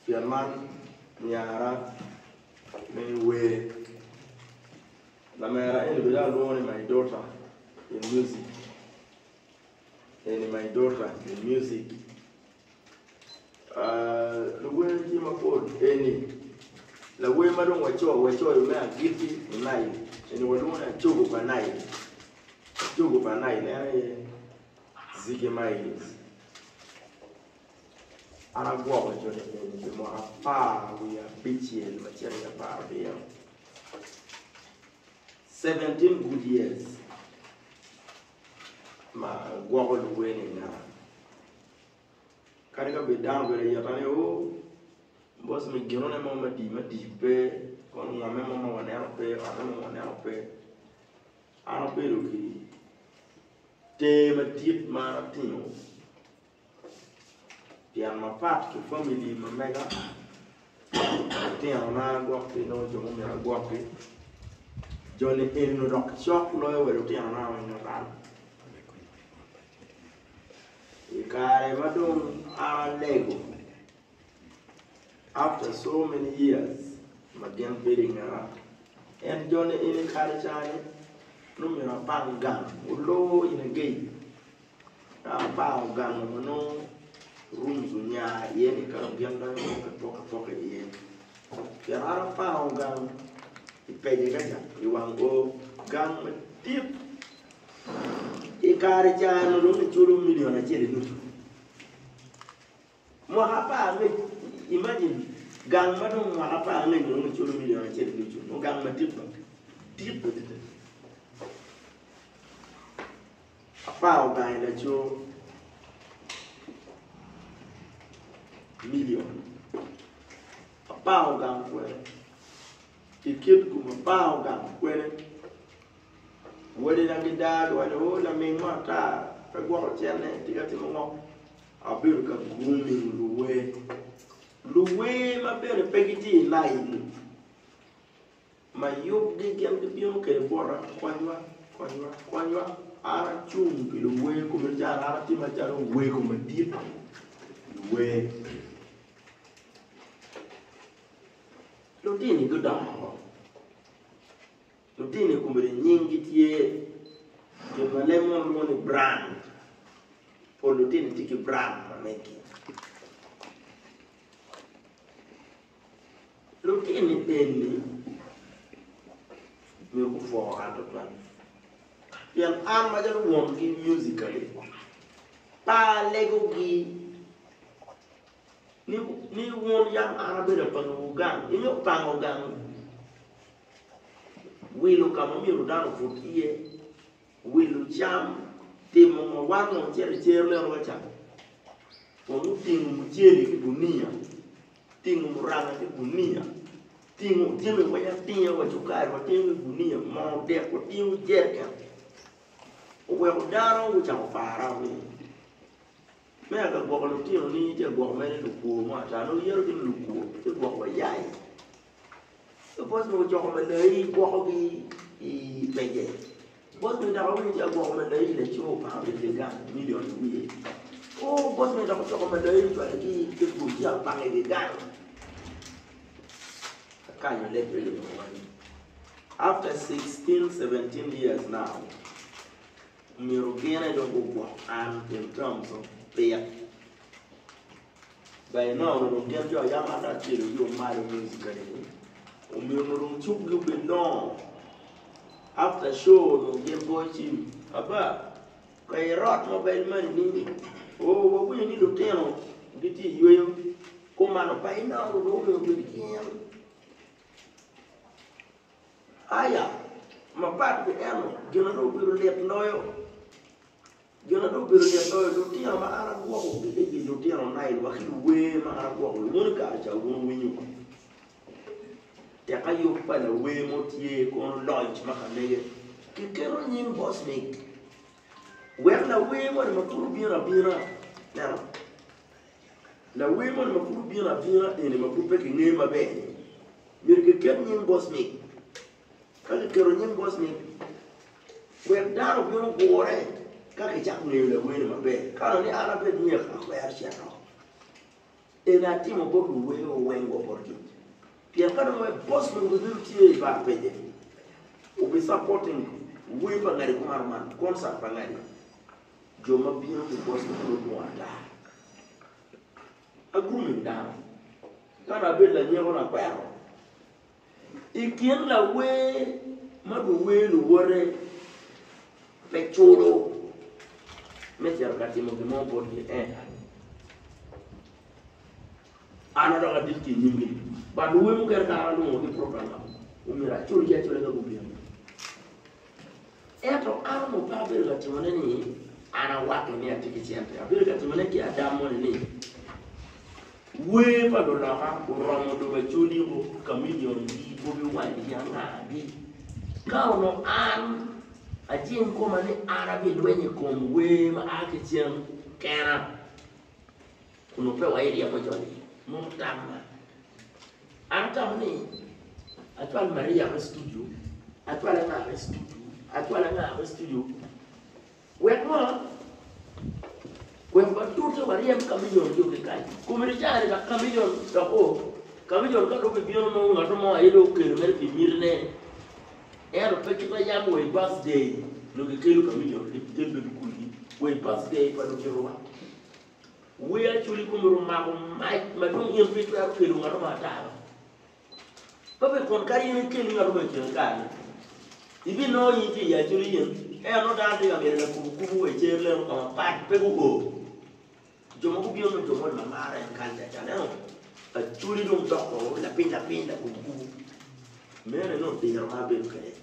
Pien man nyara me wer. Lamera eni bene alwongo ni my daughter in music. Eni my daughter in music. Luwer tye mapol eni lawer ma dong wacoyo me agikki i Nile eni walwongo ni acogo pa Nile. Acogo pa Nile en aye Ziggy Miles. An agwoko joni eni pi mwaka apar wiye abicel ma cito i aparabiro, 17 good years, ma agwoko luweni i ngeta. Kadi ka bed dano obedo ayeta ni oo boss me ginone mo madii madii pe, kono ngome mo ma waneno pe, otte mo ma waneno pe. An abedo ki ter madit ma an atingo Pien mapat ki famili ma mega, lutinona gwok ki nongo jo ma omyero agwokgi, joni eni dok cok loyo wa lutinona weng atan. I kare ma dong an alego, after so many years ma gin bedo i ngeta, en joni eni kare ca-ni nongo myero apang gang, oloo in a gate. Ka apango gang ma nongo rooms onya iye ni ka dong gin donyo poke poke poke iye pien an apango gang i pece ka ca i wang oo gang madit i kare ca onongo dong kiculo million acel ki nucu mwaka apar angec imagine gang ma dong mwaka apar angec dong kiculo million acel ki nucu nongo gang madit ba dit adada. Apar ogange laco milion apar ogang kwene i kit gum apar ogang kwene wadina gidaa giwaco o laming mo ata pe gwoko cene tye ka timo ngo abedo ka grooming luwer luwer ma bene pe gitye i line Ma yubgi gin gibino kwede bota, konywa, konywa, konywa. An acung pi luwer kome calo an atye macalo wego madit luwer. Lutini gudongo, lutini kombeddi nyinggi tye gin ma leb munu lwongo ni brand, pol lutini tye ki brand ma megi. Lutini eni myero gupwo an tutwal pien an macalo wongi musically pe alegogi ni wun yam an abedo apangowu gang inge pango gang wilo ka ma myero dano oput iye wilo cam timo ngo wan dong wacito i cer neno wa ca Wagutingo mucele ki gunia, tingo muranga ki gunia, tingo jami weng atinga wa cukari watingo ki gunia, moo dek watingo jerican. Oweko dano gucako para ni me ka gwoko lutinoni itye ka gwoko mere lukwo mo ata nongo yero gin lukwo ci gwoko wa yai. Boss me ocoko malayi gwokogi i pece. Boss me dok awinyo ci agwoko malayi laco opango i dye gang million i wiye. Oh boss me dok ocoko malayi ocwalo ki i Kitgum ci apango i dye gang. Akanyo leb eni weng. After 16, 17 years now, myero gin aye dong gugwok an in terms of pit. By now onongo dong gin jo yam an dong acelogi o malo musically ni omyero onongo dong cukgi obed longo after show onongo gin goyo cim aba ka irot mobile money ni oo wawinyo ni lutino gitye i yweyo kumano by now onongo dong omyero obed gin aya mapat ki eno gin na dong obedo lit loyo. Gin ma dong obedo lit loyo, lutino ma an agwokogi egi lutino Nile wa ki luwer ma an agwokogi. Wun i kare ca wun wuwinyo teka yub pa lawer mo tye kono launch ma ka mege kiketo nying Bosmic wek lawer moni ma pud obino abina neno lawer moni ma pud obino abina eni ma pud pe kingeyo maber-ni myero kiket nying Bosmic Ka kiketo nying Bosmic wek dano obin ogure ka kicako ngeyo lawer-ni maber. Ka onongo ni an abed nyek, akwero cito. Eni atimo bot luwer weng wa bot kic. Pien ka dong wek boss mogo bibino tye i bar pece, obi supporting wer pa ngadi kumalo man, concert pa ngadi, jo ma bino ki boss mogo nongo dwong ata. A grooming dano. Ka dong abedo lanyeko na akwero. I kin lawer ma luwer luwote pe culo me cito ka timo gin mo botgi en an adok adit ki i nyimgi but luwer mukene ka an alwongogi i program omyero aculgi acula ka gubino. Ento an onongo pe abedo ka timone ni an awakke ni atye ki cente. Abedo ka timone ki ada moni ni wer pa luloka oromo dong acoliko Chameleon-gi, Bobi Wine-gi, anga-gi. Ka onongo an ajing koma ni an abilwenyo i kom wer ma a ki cen kena, onongo pe wa iryemo joni mono tamma. An atamo ni acwal Maria me studio, acwal anga me studio, acwal anga me studio wek ngo? Wek watute waryem Chameleon jo ki kany. Komedi cani dok Chameleon dok o Chameleon ka dong obibino nongo ngat mo aye dong okelo mere pi mitine. Ento pe kit ma yam wa i birthday nongo kikelo Chameleon kit bedo kulgi wa i birthday pa luditowa. Wer acoli kome omako mac ma dong in pe itwero kelo ngat mo ata. Ka pe kun kadi in ikel ngat mo i kin kare-ni, ibinongo in tye i acoli in, ento nongo dano tye ka myelo lakubukubu wa i cer leno ka mapat pe guo. Jo ma gubino nongo jo moni ma maro en kalca ca neno acoli dong doko lapiny lapiny lakubukubu. Meno nongo diro ma abedo kwede.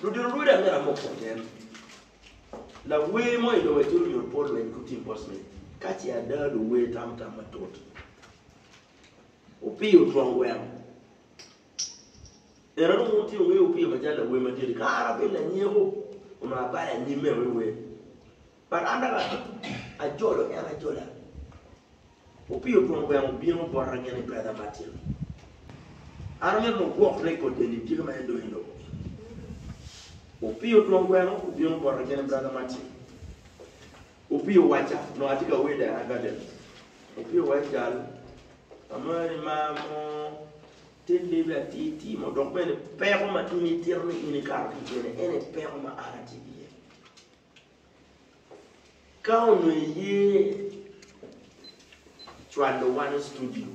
Ludito lweda myero amok caden. Lawer mo i lobo acel onyuto bot lweny ki otim bot Smith ka ce ada luwer tamo tam matut. Opiyo otwongo gweno. Ento dong wun tye wungeyo Opiyo macalo lawer madit. Ka an abedo lanyeko, onongo abalo anyim me wer. But an dok ajolo en ajola. Opiyo twon gweno obino bota gin ni Brother Martin, an amito ni wugwok record eni diki ma edong i lobo. Opiyo twon gweno obino bota gin ni Brother Martin. Opiyo owacca, onongo atye ka wer Diana Gardens. Opiyo owacca jal, amari mar mo te lebi atir timo dok bene peko ma in itito ni in ikato ki iye ni en aye peko ma an atye iye. Ka onongo iye cwalo wan i studio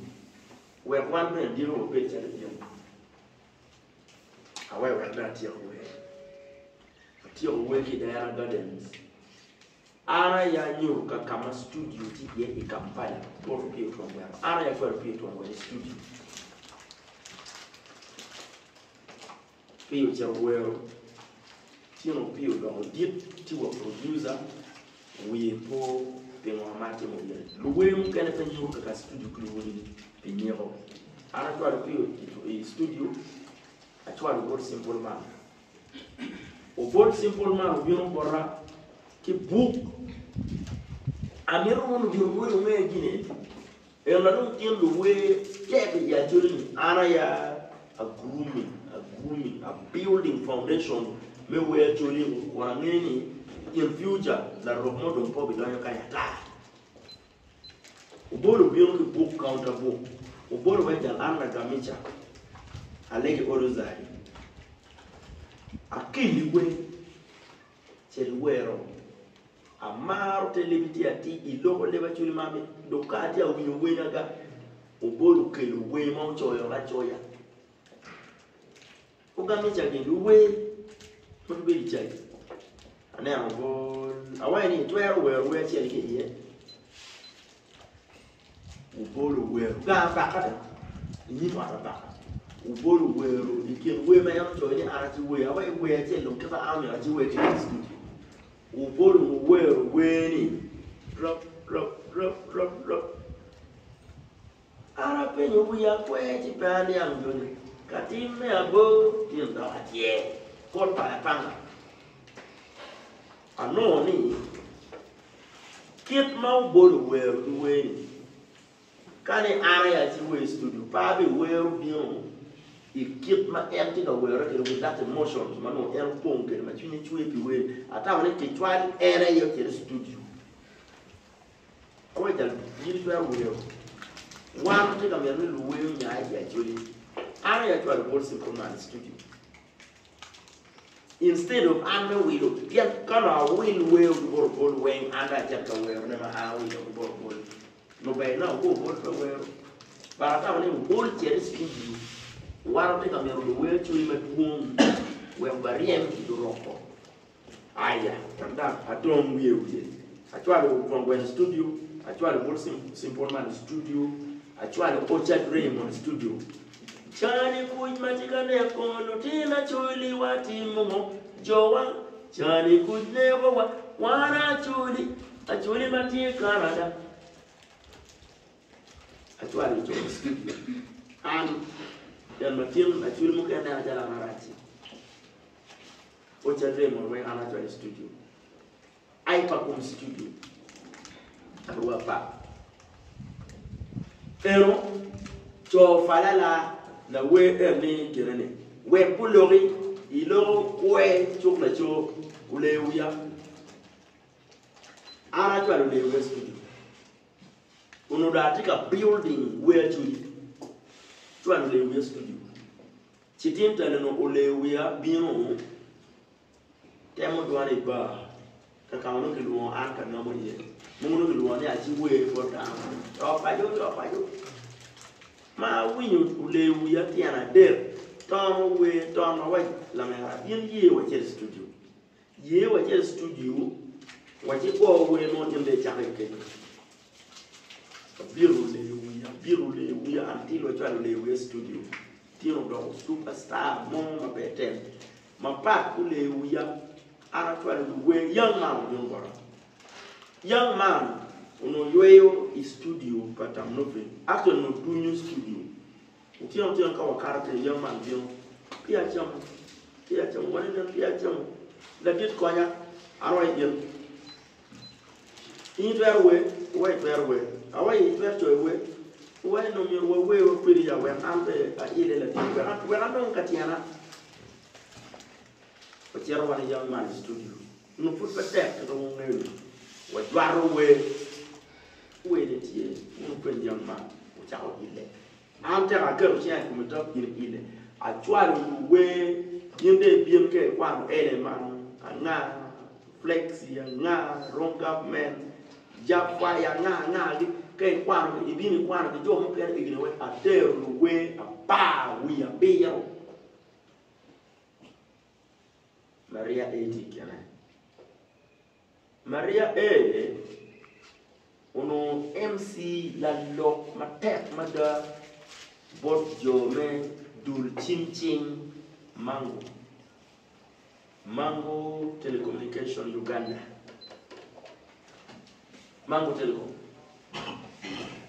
wek wan bene diro wabed calo in, awe wek dong atyek wer. Atyeko wer ki i Diana Gardens. An aye anyuto ka ka ma studio tye iye i Kampala bot Opiyo Twongweno. An aye acwalo Opiyo Twongweno i studio. Opiyo ocito owero, ci onongo Opiyo odoko dit ci wa producer wiye po pingo ma atimo gire. Luwer mukene pe nyuto kaka studio ki luwodigi pi nyeko. An acwalo Opiyo i studio, acwalo bot Simple Man. Obot Simple Man obino bota ki buk. Amito mondo gin owiny onge gin eni. En na dong tyen luwer tek i Acholi ni an aye a grooming, a grooming, a building foundation me wer Acholi kun angeyo ni in future larok mo dong pe obidonyo kany ata. Obolo obino ki book counter book, obolo wai jal an lagamica alegi odo zari akelli wer. Cit iwero, Amaro te lebi tye atir, iloko leb acoli ma amit, dong ka atye awinyo wena ga, Obolo okelo wer ma ocoyo acoya. Ogamica gin luwer ma gibedo i cagi. Aneno Obol, awaco ni itwero wero wer acel ki iye? Wubolo wero gang abaka dok i nyim ot abaka. Wubolo wero i kin wer ma en ocoyo ni an aci wer, awaco wer acel dong kit ma an omyero aci wer kwede i studio. Wubolo wuwero wer ni rop rop rop rop rop. An apenyo wiya kwer ci pe aniang joni ka tim me abor tin dok atyer kor pala panga. Anongo ni kit ma obolo wero ki wer-ni, ka ni an aye aci wer i studio, pe abiwero bino i kit ma en tye ka were kwede with that emotions ma nongo en opong kwede ma cwinye cwer pi wer-ni. Atamo ni kicwal en aye ocit i studio. Awaco jal in itwero wero. Wan tye ka mito ni luwer onya i Acholi. An aye acwalo bot Simple Man i studio. Instead of an me wilo, pien ka onongo awil wer ki bot Obol weng, an dong acito ka werone ma an awilo ki bot Obol. Nongo ber na ogo Obol pe wero. But atamo ni Obol cit i studio, wan watye ka mito luwer Acholi madwong wek baryem ki luroko. Aya, dok atong wiye wiye. Acwalo Twon Gweno i studio, acwalo Obol Simple Man i studio, acwalo Orchard Raymond i studio. Cani kuc ma tye ka neko lutino Acholi watimo ngo jowa Cani kuc nekowa wan Acholi Acholi ma tye Canada Acwalo jo i studio an en ma tin Acholi mukene neno calo an arac-ci Oca Raymond weng an acwalo i studio Hypercom studio Arua Park. Eno co falala lawer en ni gine ni wek guloki iloko kwe cuk laco oleyo wiya an acwalo oleyo wiya studio onongo dong atye ka building wer acoli acwalo oleyo wiya studio ci tin tene nongo oleyo wiya bino Temo dwone i bar ka ka ma nongo kilwongo an ka namo iye. Mogo nongo kilwongo ni aciwer bot dano. To paco, to paco. Ma awinyo oleyo wiya tyen adek, tono wer, tono awac lamera, in ye wacit i studio. Ye wacit i studio, wacigo wer mo in dong icako i kenyo. Abito oleyo wiya, abito oleyo wiya until wacwalo oleyo wiya i studio. Tin odoko super star mo ma pe tek. Mapat ki oleyo wiya, an acwalo luwer Young Man obino bota. Young Man onongo yweyo i studio pa Tam Novin, actually onongo dunyo studio. Otyeno otyeno ka wakato kenyo Young Man bino, peya acamo, peya acamo, wan inen peya acamo. Ladit konya, an awaco in, in itwero wer? Awaco itwero wer. Awaco itwero coyo wer? Awaco nongo myero wawer wa kwedi ya wek an bene aile ladit, wek anong ka tyena. Wacito wan i Young Man Studio. Onongo pud pe tek kit ma wungeyo-ni. Wajwato wer. Werne tye, wun wupeny Young Man. Ocako ile. An tek aketo cinga i kome dok gin ile. Acwalo luwer, gin dong ibin ka ikwano Eleman, anga, Flexi, anga, Wrong Government, Jab Fire, anga, anga-gi. Ka ikwanogi, ibino ikwanogi jo mukene egine wek atero luwer apar wiye abiro. Maria A tye i kine. Maria A onongo MC lalok matek mada bot jo me dul cim cing Mango, Mango Telecommunication Uganda. Mango Telecom.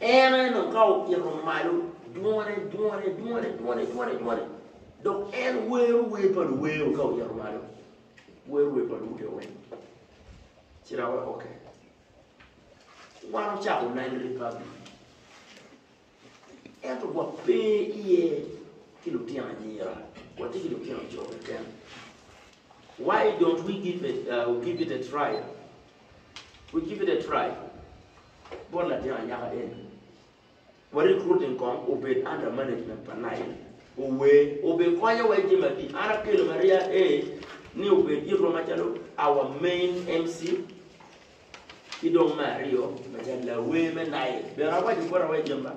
En aye nongo ka oito malo dwone dwone dwone dwone dwone dwone dok en wero wer pa luwer ka oito malo wero wer pa luwer weng ci dok ok wan ocako Nile Republic ento wa pe iye ki lutino anyira watye ki lutino co keken why don't we give it, uh, give it a try We give it a try bot latin anyaka eni wa recruiting kong obed under management pa Nile ower obe konyo wa i jami adi an akelo Maria A ni obed itwa macalo our main MC ki dong me aryo macalo lawer me Nile bene awaco bota wa i jami ba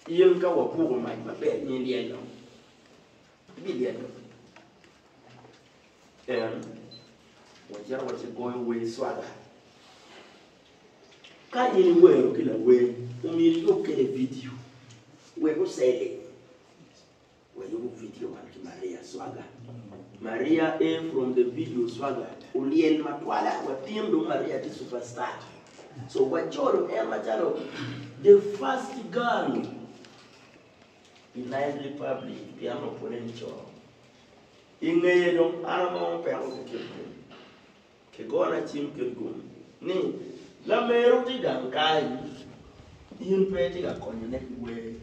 in ka wabuko mac maber in ilyelo ibilyelo. En wacito wacigoyo wer cwaga. Ka in iwero ki lawer, omyero iyub kwede vidio wek oceli. Wayubo vidio man ki Maria Cwaga. Maria A from the video Cwaga olyel matwala watin dong Maria tye superstar. So wajolo en macalo the first girl i Nile Republic pien onongo pwode ni co. I ngeye dong an anongo peko ki Kitgum. Kigona cim Kitgum ni, Lameru tye gang kany, in pe itye ka konyone ki wer,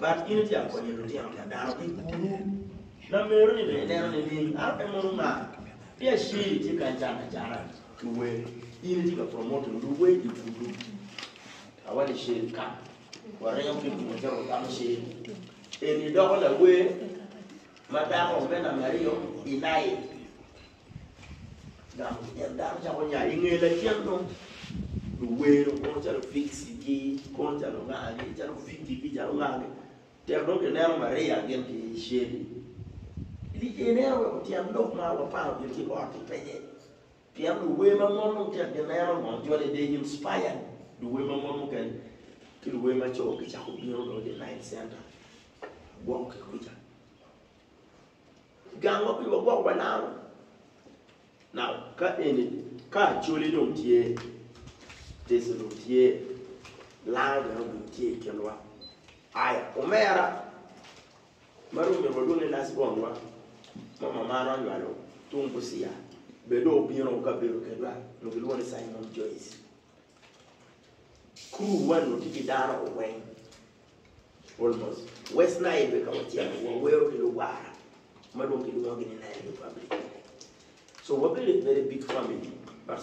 but in itye ka konyo lutino pa dano ki kulu. Lameru ni dong ineno nining? An pe mono nga? Pi Ashiri tye kany cano acana ki wer. In itye ka promoting luwer i Gulu. Awaco Sheri kam. Waringo ki Gulu wacito wagamo Sheri. Eni doko lawer ma dako me namba aryo i Nile. Gamo en dano cako nya i nge lacen dong luwer kono calo Fixi-gi, kono calo nga-gi, calo Vicky-gi, calo nga-gi. Tek dong kineno Maria gin ki Sheri. Ineno weko tyen lok ma waparo gin ki ot-ti peke. Pien luwer ma mon dong tek gineno ngo, joni they inspired luwer ma mon mukene ki luwer ma co gicako bino dong i Nile Center gwoko ki kuca. Gangwa pi wagwoko wa nano. Now ka eni ka Acholi dong tye, Teso dong tye, Lango bene obedo tye i kinwa. Aya omera Ma dong myero walwong ni last born wa ma mamana onywalo tung Busia bene dong obino ka bedo kedwa nyo gilwongo ni Simon Joyce. Crew wa nyo tye ki dano weng almost. West Nile bene ka wacito wawero ki luwara ma dong kilwongogi ni Nile Republic. So wabedo a very big family but.